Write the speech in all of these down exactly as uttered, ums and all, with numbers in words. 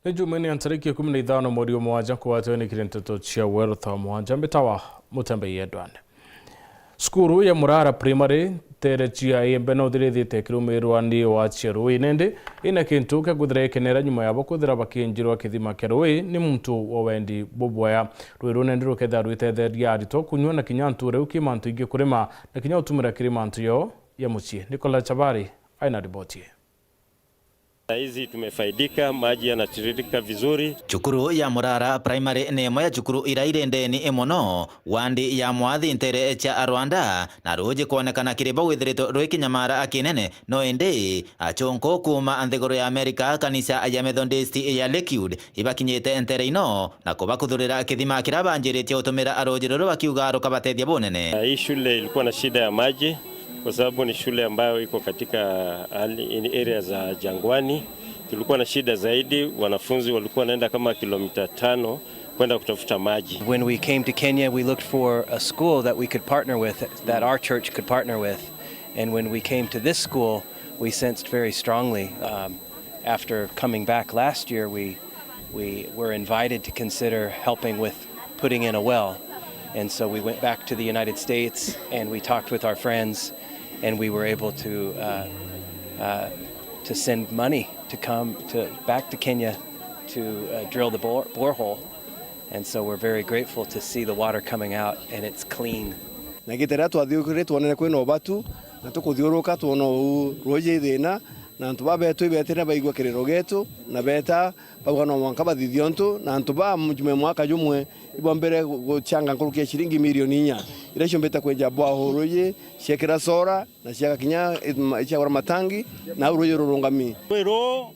Ni Jumaine ya ntariki ikumi na ithano mweri wa mugwanja, kugwatwe ni kiri nteto cia Weru thaa mugwanja, mbitawa Mutembei Edward. Cukuru ya Murara Primary, nteere cia Iembe no thirithite kirumirwa ni wa cia ruui, nindi ina kintu kia kwithira ikenera nyuma yabo kwithira bakiinjirwa kithima kia ruui ni muntu wa wendi bubwea. Ruui ruu nindi rukethira rwitetheria aritwa kunyua na kinya ntuura iu ki mantu ingi kurima na kinya utumira kiri mantu yao ya mucii. Nicola Chabari aina riboti ii. Saa hizi tumefaidika, maji yanatiririka vizuri. Cukuru ya Murara Primary ni imwe ya cukuru iria iri ndeni mono wandi ya Mwathi nteere cia Rwanda, na ruuji kwonekana kiri bo withiritwe rwikinyamara kinene. No indi, achunku kuuma nthiguru ya Amerika, kanisa ya Methodist ya Lakewood, ibakinyite nteere ino na kubakuthurira kithima kiria banjiritie gutumira ruuji ruru bakiuga rukabatethia bunene. Hii shule ilikuwa na shida ya maji kwa sababu ni shule ambayo iko katika hali, in areas za jangwani. Tulikuwa na shida zaidi, wanafunzi walikuwa wanaenda kama kilomita tano kwenda kutafuta maji. When we came to Kenya, we looked for a school that we could partner with, that our church could partner with. And when we came to this school, we sensed very strongly, um, after coming back last year, we, we were invited to consider helping with putting in a well. And so we went back to the United States and we talked with our friends, and we were able to, uh, uh, to send money to come to, back to Kenya to, uh, drill the bore-, borehole. And so we're very grateful to see the water coming out and it's clean. Na gita riria twathiurukirie, twonere kwina ubatu, na tukuthiuruka, twona uu ruuji i thina, na antu babetu ibetire baigua kiriro gietu, na beta bauga no mwanka bathithie untu, na antu ba mujuma mwaka jumwe ibombere gu-, guchanga nkuruki ya ciringi milioni inya, iria ciombite kwenja borehole ruuji, ciekira solar, na ciaka kinya, eh, ma-, ciagura matangi, na au ruuji rurungami. Rwi ruu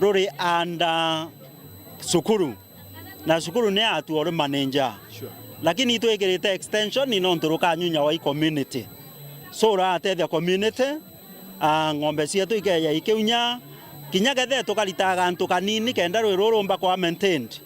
ruri under cukuru, na cukuru ni yatu uri manager. Sure. Lakini itwikirite extension ni nontu rukanyunya wa community. So, ruratethia community, ah, ng'ombe cietu ikeja ikiunya, kinya gethe tukaritaga antu kanini kenda rwi ruu rumba kwa maintained.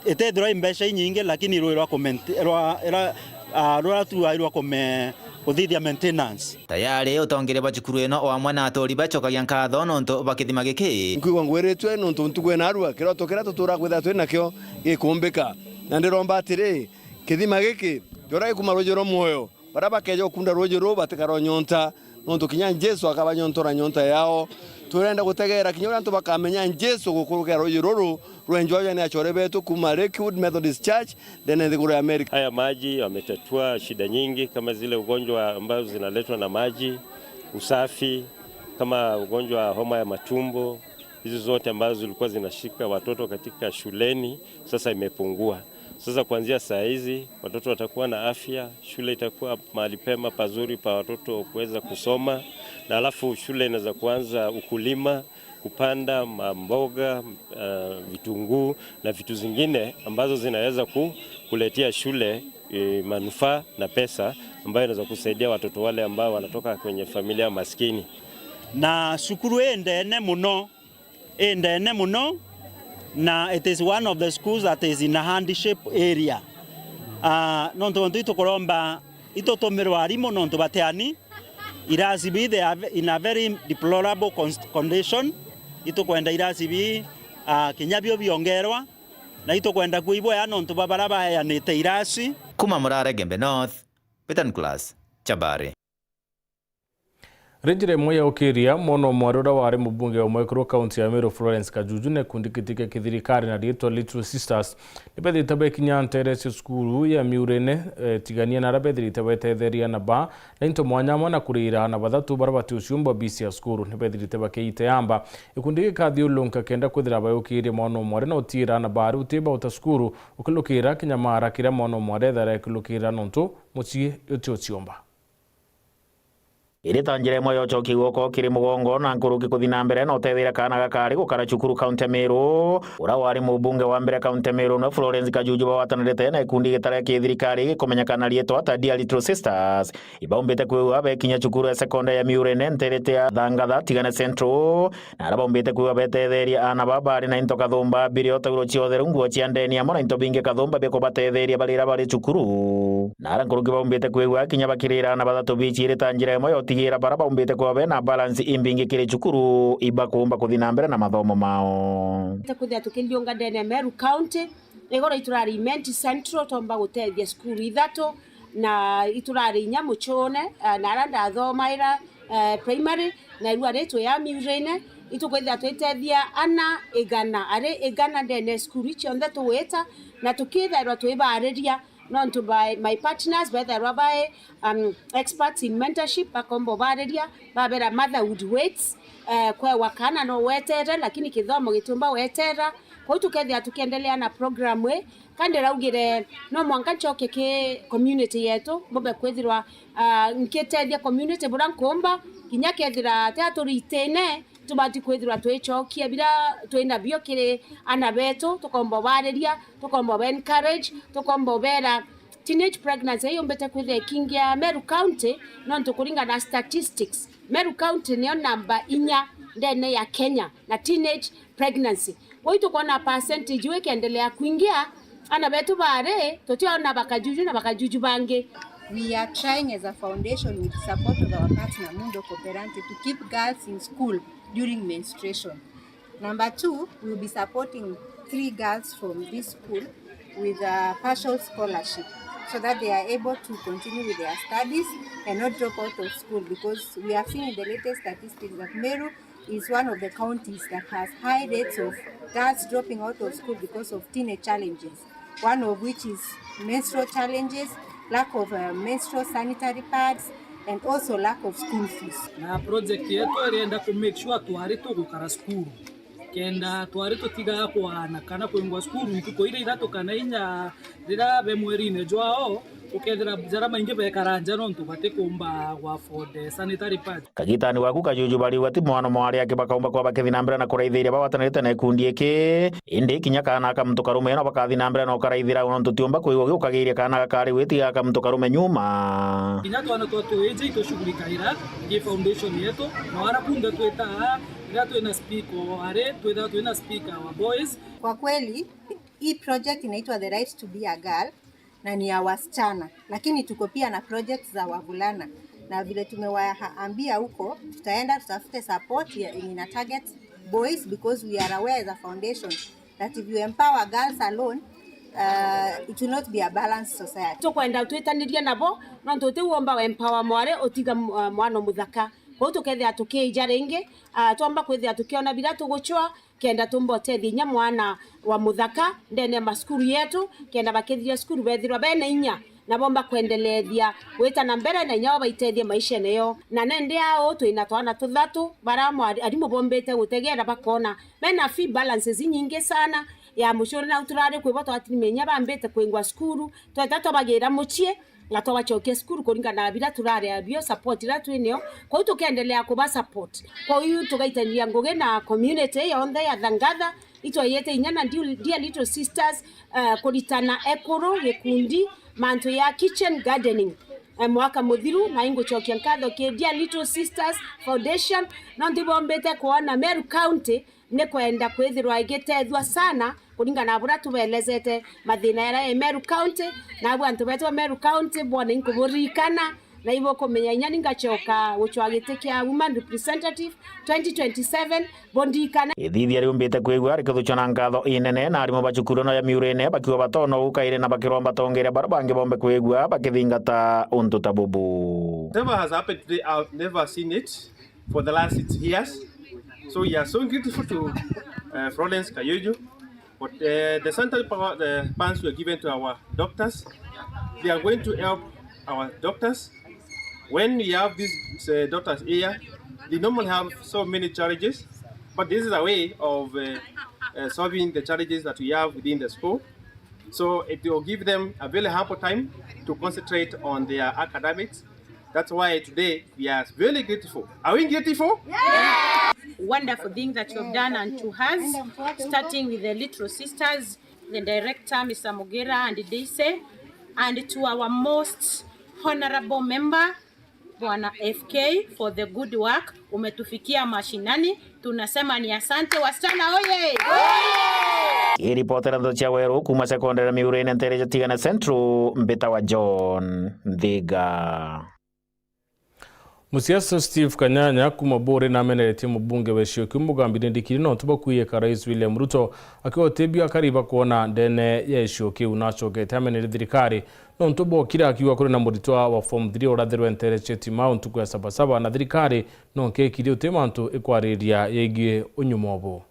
Itethirwa i mbeca inyingi, lakini rwi rwa kumaint-, rwa, rwa, ah, rwa tu rwa kume-, kuthithia maintenance. Tayari utongeria bwa cukuru ino o amwe na aturi bacokagia nkatho nontu bwa kithima giki. Nkwigua ngwiritue nontu ntuku ina arua kiroto kiria tutura kwithira turi nakio gikumbika. Na ndiromba atiri, kithima giki, jora gikuma ruuji rwa muoyo, baria bakeja gukunda ruuji ruu batikara nyonta, nontu kinya Jesu akabanyontora nyonta yao. Turenda gutegeera kinya uria antu bakamenya Jesu gukurukira ruuji ruru rwenjwa ni achore betu kuuma Lakewood Methodist Church ndene nthiguru ya Amerika. Haya maji yametatua shida nyingi kama zile ugonjwa ambazo zinaletwa na maji, usafi, kama ugonjwa wa homa ya matumbo, hizi zote ambazo zilikuwa zinashika watoto katika shuleni, sasa imepungua. Sasa kuanzia saa hizi, watoto watakuwa na afya, shule itakuwa mahali pema pazuri pa watoto kuweza kusoma, na alafu shule inaweza kuanza ukulima, kupanda mamboga, eh, vitunguu na vitu zingine ambazo zinaweza ku-, kuletea shule, eh, manufaa na pesa ambayo inaweza kusaidia watoto wale ambao wanatoka kwenye familia maskini. Na cukuru ii ndene muno, ii ndene muno, na it is one of the schools that is in a hardship area. Ah, nontu, nontu itukuromba itutumirwa arimu nontu batiani, irasi bi they are in a very deplorable cons-, condition. Itukwenda irasi bi, ah, kinya bio biongerwa, na itukwenda kuigua ya nontu ba baria baeanite irasi. Kuma Murare Gembe North, Peter Nicholas Chabari. Ri njira imwe ya ukiria, mwana o mwari uria wari mubunge wa mwekuru kaunti ya Meru, Florence Kajuju, na gikundi giti kia kithirikari na riitwa Little Sisters, ni bethirite bekinya nteere cia cukuru ya Miurene, eh, tigania na aria bethirite betetheria na ba na into mwanya mwanya na kuriira aana bathatu baria batiuciumba biisi ya cukuru. Ni bethirite bakiite amba gikundi gikathiurunka kenda kwithira bayukiirie mwana o mwari na utiira aana bari uti bauta cukuru, ukilukira kinyamara kiria mwana o mwari ethara ekilukira nontu mucii uti uciumba. Iri ta njira imwe ya ucokia guoko kiri mugongo na nkuruki kuthi na mbere na utetheria kaana gakari gukara cukuru kaunti ya Meru. Uria wari mubunge wa mbere kaunti ya Meru, no Florence Kajuju, bagwatanirite na gikundi gitari kia thirikari gikumenyeka na riitwa ta Dear Little Sisters, ibaumbite kwigua bekinya cukuru ya sekondari ya Miurene nterete ya Thangatha Tigania Central, na aria baumbite kwigua betetheria aana baba bari na into kathumba, birio, tauro cia utheru, nguo cia ndeni, amwe na into bingi kathumba bia kubatetheria barira bari cukuru. Na aria nkuruki baumbite kwigua kinya bakirira aana bathatu bici iri ta njira imwe ya Tigira bara baumbite kwithirwa bena balance imbingi kiri cukuru, ibakuumba kuthi na mbere na mathomo mao. Tukwithirwa tukiriunga ndene ya Meru County, igoro iturari Imenti Central, twomba gutethia cukuru ithatu, na iturari inya Muchune, eh, na aria ndathomaira, eh, primary, na riu ari twi a Miurine, itukwithirwa twitethia ana igana, ari igana ndene ya cukuru icionthe tugwita, na tukithairwa twibariria nontu by my partners bethairwa bai, um, experts in mentorship, bakomba ubariria, babera motherhood weights, eh, kwewa kana no wetere, lakini kithomo gitiumba wetera. Kwou tukethira tukiendelea na program ii, kandi raugire no mwanka ncoke ki community yetu, mumbe kwithirwa, ah, nkitethia community buria nkumba, kinya kethira tia turitine, tubati kwithirwa twicokia biria twina bio kiri ana betu, tukomba ubariria, tukomba uba encourage, tukomba ubera teenage pregnancy iyumbite kwithirwa ikingia Meru County, nontu kuringana na statistics, Meru County niyo namba inya ndene ya Kenya na teenage pregnancy. Kwou tukwona percentage iu ikiendelea kwingia, ana betu bari tutiona bakajuju na bakajuju bangi. We are trying as a foundation with support of our partner Mundo Cooperante to keep girls in school during menstruation. Number two, we'll be supporting three girls from this school with a partial scholarship so that they are able to continue with their studies and not drop out of school, because we have seen in the latest statistics that Meru is one of the counties that has high rates of girls dropping out of school because of teenage challenges, one of which is menstrual challenges, lack of, uh, menstrual sanitary pads, and also lack of school fees. Na project yetu irienda ku make sure twari tugukara cukuru, kenda twari tutigaga kwaana kana kwingwa cukuru ntuku iria ithatu kana inya, riria be mwerine jwao, ukethira jara maingi bekara nja nontu batikumba gwa afford sanitary pads. Kagitani waku kajuju bariuga ti mwana mwari aki bakaumba kwa bakithi na mbere na kuraithiria bagwatanirite na ikundi iki, indi kinya kana ka muntu karume no bakathi na mbere na ukaraithira nontu tiumba kwigua giukagiria kana gakari gwitiga ka muntu karume nyuma. Kinya twana twa tuiji itushugurikaira ngi foundation yetu, na wara kunthe twitaa riria twina speaker ari twithaa twina speaker wa boys. Kwa kweli, hii project inaitwa The Right to Be a Girl na ni ya wasichana, lakini tuko pia na projects za wavulana, na vile tumewaambia huko, tutaenda tutafute support ya, yenye ina target boys, because we are aware as a foundation that if you empower girls alone, uh, it will not be a balanced society. Tukwenda twitanirie nabo, nontu uti womba wa empower mwari utiga, uh, mwana muthaka. Kwou tukethira tukija ringi, uh, twomba kwithira tukiona biria tugucwa, kenda tumba utethia inya mwana wa muthaka ndene ya macukuru yetu, kenda bakithiria cukuru bethirwa bena inya na bomba kwendeleethia gwita na mbere na inya bo baitethie maishene yo. Na nende au twina twana tuthatu bara mwa-, arimu bombite gutegera bakona mena fee balances inyingi sana ya mucuri, nau turari kwibo twatirimenya bambite kwingwa cukuru, tweta twabagira mucii, na twabacokia cukuru kuringana na biria turari abio, support iria twinio. Kwou tukendelea kuba support. Kwou tugaitaniria ngugi na community yonthe ya Thangatha, itwayete inya na Dear Little Sisters, eh, kuritana ekuru gikundi mantu ya kitchen gardening, eh, mwaka muthiru, na ingucokia nkatho ki Dear Little Sisters Foundation, nontu ibombite kwona Meru County ni kwenda kwithirwa igitethua sana kuringana na buria tubeelezete mathina jaria e Meru County, na abu antu betu ba Meru County bwona inkuburirikana, na ibukumenya inya ni ngacoka gucwa giti kia Woman Representative twenty twenty-seven, bundirikane. Ithithia riumbite kwigua rikithucwa na nkatho inene na arimu ba cukuru no ya Miurine bakiuga batona gukaire na bakiromba tongeria baria bangi bombe kwigua bakithingata untu ta bubu. Whatever has happened today, I've never seen it for the last six years. So we are so grateful to, uh, Florence Kayojo, but, uh, the sanitary power, the pants were given to our doctors. They are going to help our doctors. When we have these, uh, doctors here, they normally have so many challenges, but this is a way of, uh, uh, solving the challenges that we have within the school. So it will give them a very ample time to concentrate on their academics. That's why today we are very grateful. Are we grateful? Wonderful thing that you have done unto us, starting with the Little Sisters, the director, Mister Mugira and Daisy, and to our most honorable member, Bwana F K, for the good work. Umetufikia mashinani, tunasema ni asante. Wasichana oye! Iripotera ndeto cia Weru kuuma sekondari ya Miurine, ntere ja Tigana Central, mbitawa John Nthiga. Musiasa Steve Kanyanya kuuma Buuri nameneretie mubunge wa gicigo kiu Mugambi Ndindikiri nontu bwa kwiyika Rais William Ruto, akiuga guti bio akari bakwona ndene ya gicigo kiu. Nacokete amenererie thirikari nontu bwokire, akiuga kuri na muritwa wa form three urathirwe nteere cia Timau ntuku ya Sabasaba, na thirikari no nkekirie guti mantu ikwariria yegii unyuma obo.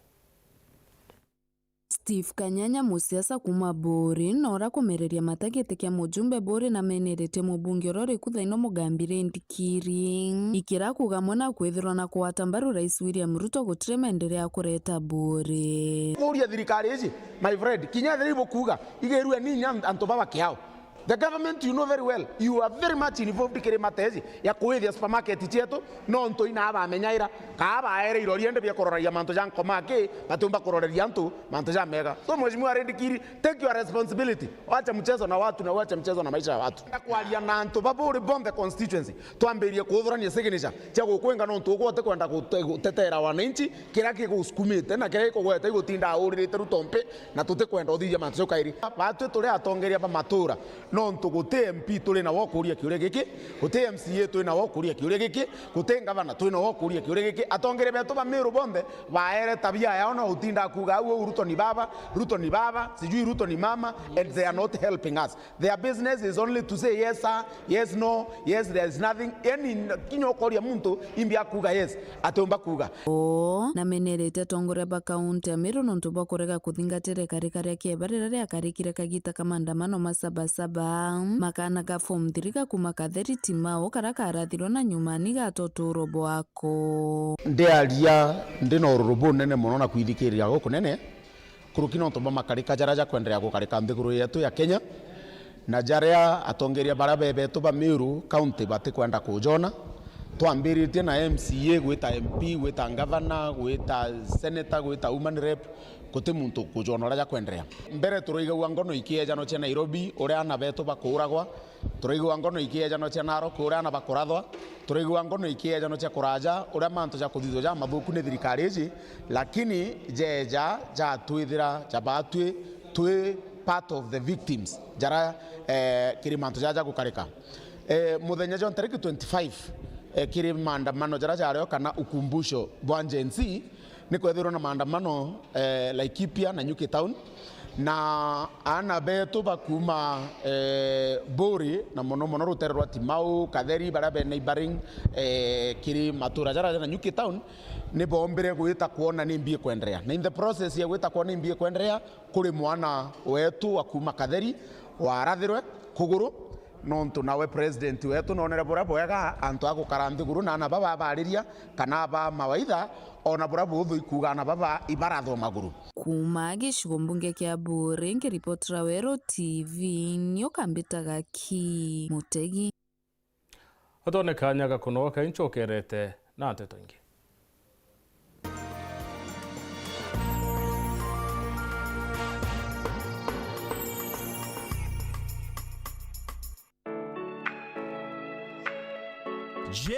Steve Kanyanya, musiasa kuuma Buuri, na uria kumereria mata giti kia mujumbe Buuri nameneretie mubunge uria uri ku thaino Mugambi Ndindikiri, ikira kuuga amwe na kwithirwa na kugwata mbaru Rais William Ruto gutiri maendeleo ya kureta Buuri. Kuuria thirikari iji, my friend, kinya ethira ibukuuga, igirue ni inya antu baba kiao. The government, you know very well, you are very much involved kiri mateji ya kuithia supermarket cietu, nontu ina bamenyaira, kaa baere irori ende bia kuroragia mantu ja nkoma aki, batiumba kuroreria antu mantu ja mega. So, Mheshimiwa Ndindikiri, take your responsibility. Wacha mchezo na watu na wacha mchezo na maisha ya watu. Enda kwaria na antu ba Buuri bonthe constituency, twambirie kuthurania signature cia gukwinga nontu ugwe utikwenda gute-, gutetera wananchi, kiria gigusukumite na kiria gikugweta igutinda uririte Ruto mpi, na tutikwenda uthithia mantu jau kairi. Batwi turi atongeria ba matura, nontu guti M P turi nawe ukuria kiuria giki, guti M C A turi nawe ukuria kiuria giki, guti ngavana turi nawe ukuria kiuria giki. Atongeria betu ba Meru bonthe baere tabia yao na utinda kuuga, "Au, au, Ruto ni baba, Ruto ni baba, sijui Ruto ni mama," and they are not helping us. Their business is only to say, "Yes, sir, yes, no, yes, there is nothing." Yani, kinya ukoria muntu imbi akuuga yes, atiumba kuuga. Oo, namenerete atongoria ba kaunti ya Meru nontu bwa kurega kuthingatira ikarika ria kieba riria riakarikire kagita ka maandamano ma Sabasaba. Makana ga form three ga kuuma Katheri Timau karia karathirwe na nyuma ni gatoturo bwako. Ndiaria ndi na ururu bunene mono na kwithikiria gukunene. Kuruki nontu bwa makarika jaria jakwenderea gukarika nthiguru yetu ya Kenya, na jaria atongeria baria bebetu ba Meru County batikwenda kujona. Twambiritie na M C A, gwita M P, gwita ngavana, gwita senator, gwita woman rep, guti muntu ukujona uria jakwenderea. Mbere turaigagua ngono ikiejanocia Nairobi, uria ana betu bakuuragwa, turaigua ngono ikiejanocia Narok, uria ana bakurathwa, turaigua ngono ikiejanocia kuraja, uria mantu ja kuthithua ja mathuku ni thirikari iji, lakini jeja jatwithira ja batwi twi part of the victims jara, eh, kiri mantu jaja gukarika. Eh, muthenya jwa ntariki twenty-five, eh, kiri maandamano jara jario kana ukumbusho bwa Gen Z, ni kwethirwa na maandamano, eh, Laikipia na Nyuki Town, na ana betu ba kuuma, eh, Buuri, na mono mono rutere rwa Timau, Katheri, baria be neighboring, eh, kiri matura jaria jana Nyuki Town, ni bombire gwita kwona ni mbi ikwenderea. Na in the process ya gwita kwona ni mbi ikwenderea, kuri mwana wetu wa kuuma Katheri warathirwe kuguru, nontu nawe president wetu nonere buria bwega antu a gukara nthiguru na ana baba abariria kana aba mawaitha, ona buria buthu ikuuga ana baba ibarathwa maguru. Kuuma gicigo mbunge kia Buuri, nkiripotera Weru T V, ni ukambitaga ki Mutegi. Atone kanya ga kunogoka inchokerete na nteto ingi. Je,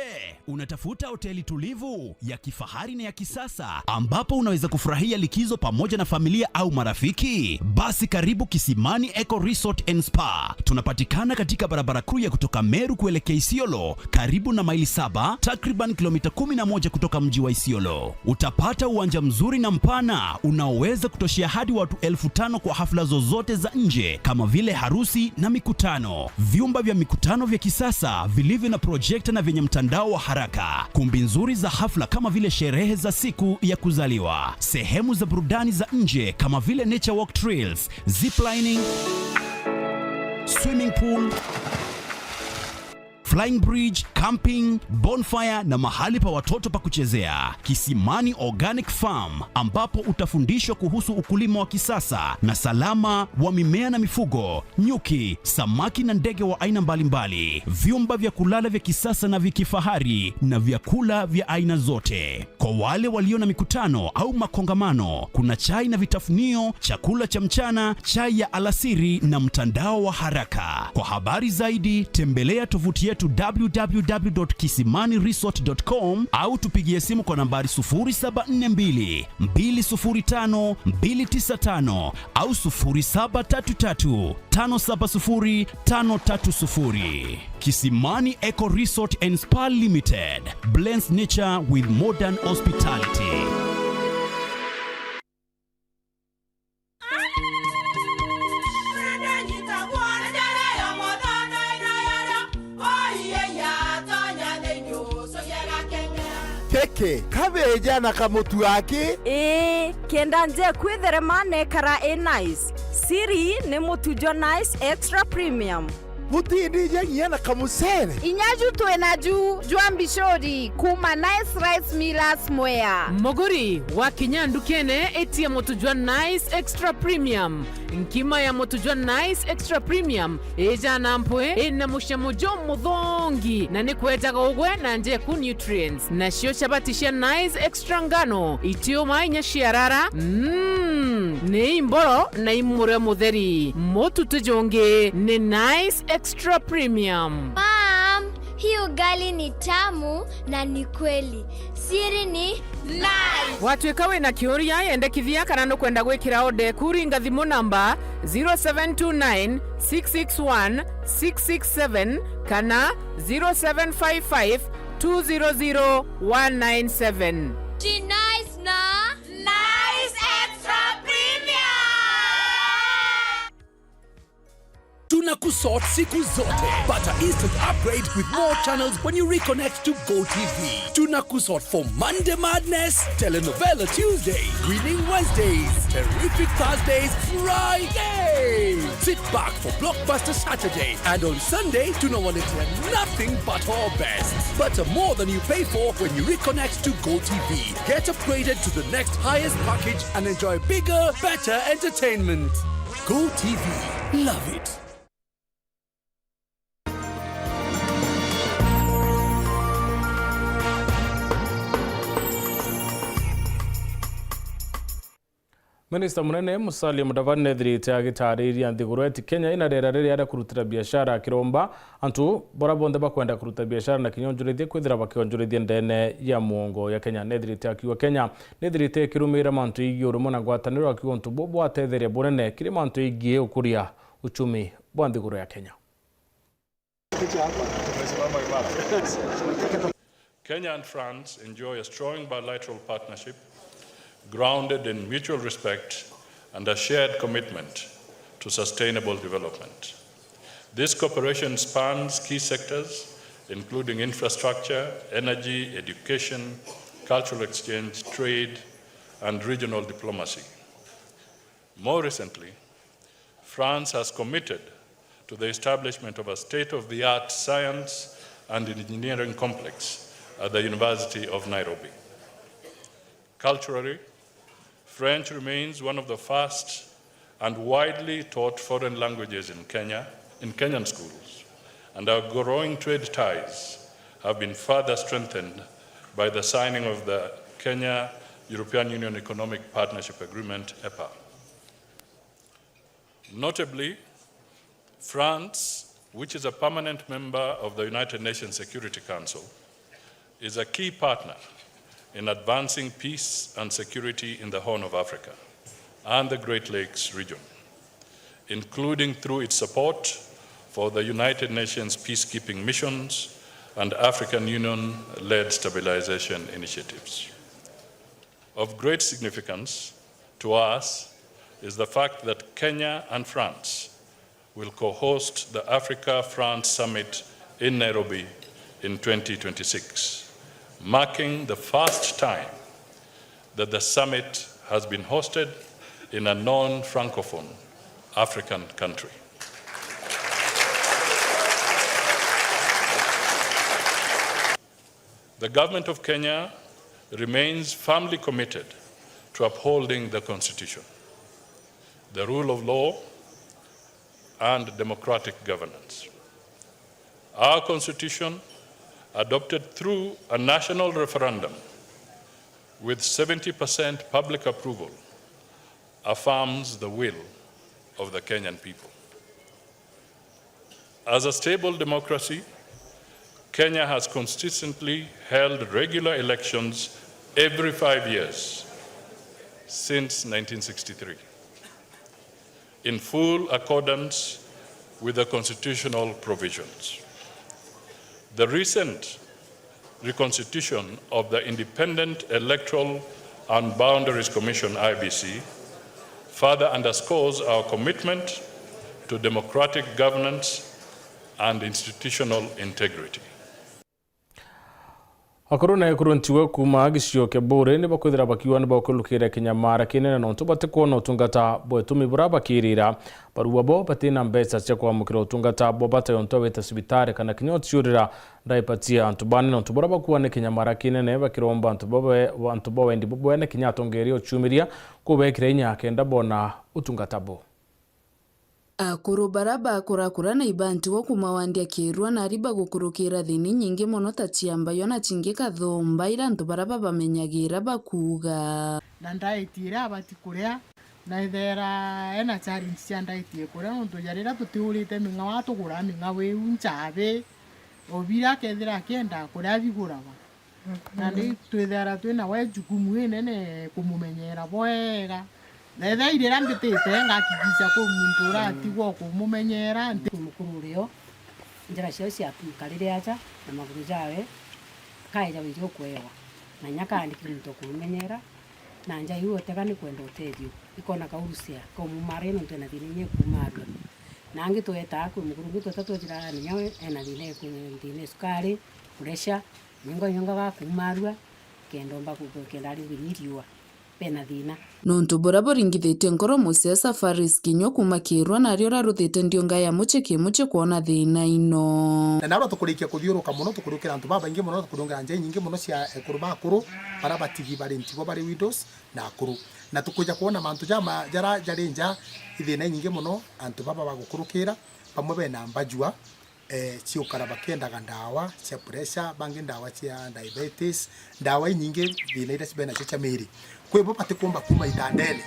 unatafuta hoteli tulivu ya kifahari na ya kisasa ambapo unaweza kufurahia likizo pamoja na familia au marafiki? Basi karibu Kisimani Eco Resort and Spa. Tunapatikana katika barabara kuu ya kutoka Meru kuelekea Isiolo, karibu na Maili Saba, takriban kilomita kumi na moja kutoka mji wa Isiolo. Utapata uwanja mzuri na mpana unaoweza kutoshea hadi watu elfu tano kwa hafla zozote za nje kama vile harusi na mikutano. Vyumba vya mikutano vya kisasa vilivyo na projekta na vyenye mtandao wa haraka. Kumbi nzuri za hafla kama vile sherehe za siku ya kuzaliwa. Sehemu za burudani za nje kama vile nature walk trails, ziplining, swimming pool, flying bridge, camping, bonfire na mahali pa watoto pa kuchezea. Kisimani Organic Farm, ambapo utafundishwa kuhusu ukulima wa kisasa na salama wa mimea na mifugo, nyuki, samaki na ndege wa aina mbalimbali, vyumba vya kulala vya kisasa na vya kifahari na vyakula vya aina zote. Kwa wale walio na mikutano au makongamano, kuna chai na vitafunio, chakula cha mchana, chai ya alasiri na mtandao wa haraka. Kwa habari zaidi, tembelea tovuti yetu to w w w dot kisimani resort dot com au tupigie simu kwa nambari sufuri saba nne mbili, mbili sufuri tano, mbili tisa tano au sufuri saba tatu tatu, tano saba sufuri, tano tatu sufuri. Kisimani Eco Resort and Spa Limited blends nature with modern hospitality. Keke, kabeja na kamutu aki? Ii, kenda nje kwitherema nekara i nice. Siri ni mutu jwa Nice Extra Premium. Butindija nginya na kamucere? Inya ju twi na ju jwa mbicuri kuma Nice Rice Millers Mwea. Muguri, wakinya ndukene, itia mutu jwa Nice Extra Premium. Nkima ya mutu jwa Nice Extra Premium ijana mpwi, ina mucamo jumuthongi, na ni kwejaga ugwe na njeku nutrients. Nacio chabati cia Nice Extra ngano, itiuma inya ciarara, mm, ni imboro na imurio mutheri. Mutu ti jungi ni Nice Extra Premium. Mom, hii ugali ni tamu na ni kweli. Siri ni Nice. Watwika wina kiuria, yendekithia kana nukwenda gwikira order eku, ringa thimu namba zero seven two nine, six six one, six six seven kana zero seven five five, two zero zero, one nine seven. Ji Nice na Nice Extra Premium. Tunakusort siku zote. Pata instant upgrade with more channels when you reconnect to Go T V. Tunakusort for Monday Madness, Telenovela Tuesday, Grinning Wednesdays, Terrific Thursdays, Friday. Sit back for Blockbuster Saturday, and on Sunday, tunawaletea nothing but our best. Pata more than you pay for when you reconnect to Go T V. Get upgraded to the next highest package and enjoy bigger, better entertainment. Go T V. Love it. Minista munene Musalia Mudavadi nethirite agitaariria nthiguru eti Kenya ina riera riria ria kurutira biashara, akiromba antu baria bonthe bakwenda kuruta biashara na kinyoonjorithia kwithira bakionjorithia ndene ya muongo ya Kenya. Nethirite akiuga Kenya nithirite ikirumira mantu igii urumwe na ngwataniro, akiuga untu buu bwatetheria bunene kiri mantu igii ukuria uchumi bwa nthiguru ya Kenya. Kenya and France enjoy a strong bilateral partnership grounded in mutual respect and a shared commitment to sustainable development. This cooperation spans key sectors, including infrastructure, energy, education, cultural exchange, trade, and regional diplomacy. More recently, France has committed to the establishment of a state-of-the-art science and engineering complex at the University of Nairobi. Culturally, French remains one of the first and widely taught foreign languages in Kenya, in Kenyan schools, and our growing trade ties have been further strengthened by the signing of the Kenya European Union Economic Partnership Agreement, E P A. Notably, France, which is a permanent member of the United Nations Security Council, is a key partner in advancing peace and security in the Horn of Africa and the Great Lakes region, including through its support for the United Nations peacekeeping missions and African Union-led stabilization initiatives. Of great significance to us is the fact that Kenya and France will co-host the Africa-France Summit in Nairobi in twenty twenty-six, marking the first time that the summit has been hosted in a non-Francophone African country. The government of Kenya remains firmly committed to upholding the Constitution, the rule of law, and democratic governance. Our Constitution, adopted through a national referendum with seventy percent public approval, affirms the will of the Kenyan people. As a stable democracy, Kenya has consistently held regular elections every five years since nineteen sixty-three, in full accordance with the constitutional provisions. The recent reconstitution of the Independent Electoral and Boundaries Commission, I B C, further underscores our commitment to democratic governance and institutional integrity. Akuru na ekuru ntiwe kuuma gicigo kia Buuri ni bakwithira bakiuga ni bakurukire kinyamara kinene nontu batikwona utungata bwa utumi bura bakirira. Barua bo batina mbeca cia kwamukira utungata bwa bata yontu wita cibitari kana kinya uciurira ndaipatia antu bane nontu bura bakuuga ni kinyamara kinene bakiromba antu bawe, antu ba wendi bubwene kinya atongeria uciumiria kubekira inya kenda bona utungata bo. Akuru bara bakurakura na ibantigwa kuuma wandi ya Kirua nari bagukurukira thini nyingi mono ta cia mbayo na cingi kathumba, ira antu bara babamenyagira bakuuga. Na ndaiti iria abati kuria, na ethera ena challenge cia ndaiti ikuria, nontu ja riria tutiurite ming'ao, tugura ming'ao iu nchabi, obira akethira akienda kuria bigurawa. Nandi twithira twina we jukumu inene kumumenyera bwega. Ethira iriria mbitite, ngakikisha kwi muntu uratigwa ukumumenyera nti. Mukuru urio, njira ciao cia nkarire aja na maguru jawe, kaeja wiji ukwewa. Na inya kaandiki muntu ukumumenyera, na nja iu utega ni kwenda utethio. Ikona kaurucia, kaumumara nontu ena thina inya ikumarua. Na angi twetaa kwi mukuru ungi tweta twejira ni nyawe ena thina iku-, thina ya sukari, pressure, Nyonga nyonga gakumarua, kenda omba ku-, kenda ari ngwini riua, bena thina. Nontu buria buringithitie nkoro musiasa Faris Kinyua kuuma Kirua, nari uraruthite ndiunga ya muci ki muci kwona thina ino. Na narua tukurikia kuthiuruka mono, tukuriukira antu babaingi mono, tukuriungira nja inyingi mono cia ekuru bakuru, baria batigi bari ntigo bari widows na akuru. Na tukwija kwona mantu jama, jara jari nja, ithina inyingi mono, antu baba bagukurukira, bamwe bena mbajua, eh, ciukara bakiendaga ndawa cia pressure, bangi ndawa cia diabetes, ndawa inyingi thina iria cibe nacio cia miri. Kwi bo batikumba kuma itandene,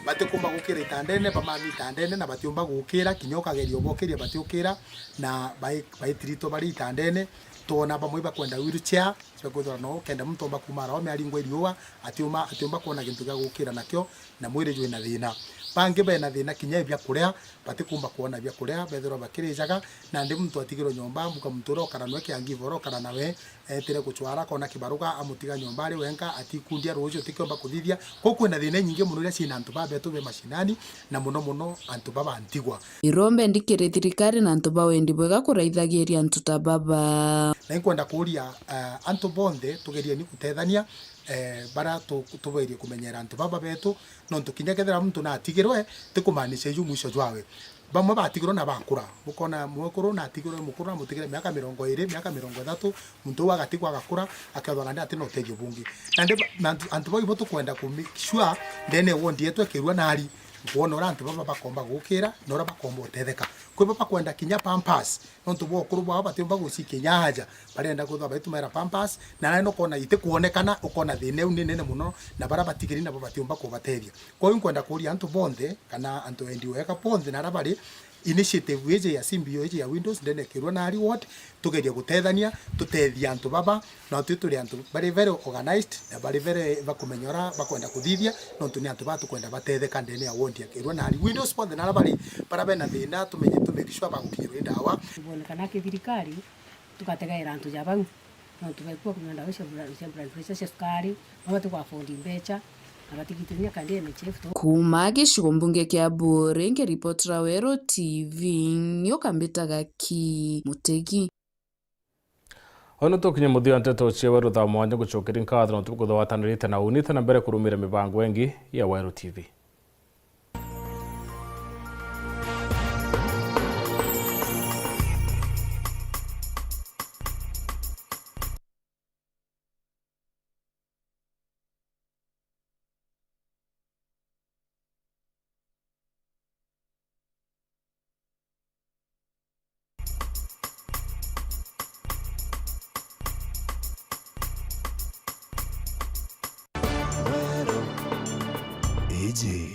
batikumba gukira itandene, bamami itandene, na batiumba gukira, kinya ukageria ubokiria batiukira, na bai-, baitiritwo bari itandene. Twona bamwe bakwenda wheelchair, cibakwithirwa no kenda muntu omba kuma arao miaringwa iriua, atiuma, atiumba kwona gintu gia gukira nakio, na mwiri jwina thina. Bangi bena thina kinya ibia kuria, batikumba kwona bia kuria, bethirwa bakirijaga, nandi muntu atigirwe nyomba, mbuka muntu uria ukara nwe kiangiva uria ukara nawe, etire gucwara, akona kibaruga, amutiga nyomba ari wenka, atikundia ruuji utikiomba kuthithia. Kwou kwina thina inyingi mono iria ciina antu babetu be mashinani, na mono mono antu baba ntigwa. Irombe ndikiri thirikari na antu ba wendi bwega kuraithagiria antu ta baba. Na inkwenda kuuria, eh, antu bonthe tugerieni gutethania, eh, bara tu-, tuberie kumenyera antu baba betu, nontu kinya kethira muntu natigirwe, ti kumaanisha iju mwisho jwawe. Bamwe batigirwe na bakura. Bukona mwekuru natigirwe, mukuru namutigire miaka mirongo iri, miaka mirongo ithatu, muntu uu agatigwa agakura, akethwa nandi atina utethio bungi. Nandi ba-, na antu, antu bau ibo tukwenda ku make sure ndene ya ward yetu e Kirua nari, nkwona uria antu baba bakomba gukira, na uria bakomba utetheka. Kwi bo bakwenda kinya pampers, nontu bwa ukuru bwao batiumba gucikia inya aja, barenda kwithirwa baitumaira pampers, na nari nukona itikwonekana, ukona thina iu ni nene mono, na baria batigiri nabo batiumba kubatethia. Kwou nkwenda kuuria antu bonthe, kana antu endi wega bonthe na aria bari, initiative iji ya C B O iji ya Widows ndene ya Kirua na Ari ward, tugerie gutethania, tutethie antu baba, na twi turi antu bari very organized, na bari very bakumenya uria bakwenda kuthithia, nontu ni antu baa tukwenda batetheka ndene ya ward ya Kirua na Ari. Widows bonthe na aria bari, bara bena thina, tumenye, tu make sure bagukinyirwa i ndawa. Tuone kana kithirikari tugategaira antu ja bau, nontu baikua kumenya ndawa cia blood, cia blood pressure, cia sukari, no bati ku afford mbeca, na batigitinya kandi N H F tu. Kuuma gicigo mbunge kia Buuri, nkiripotera Weru T V, nyoka mbitaga ki Mutegi. Ono tukinye muthia nteto cia Weru thaa mwanya, ngucokeria nkatho nontu bukuthugatanirite na unite na mbere kurumira mibango ingi ya Weru T V. Iji.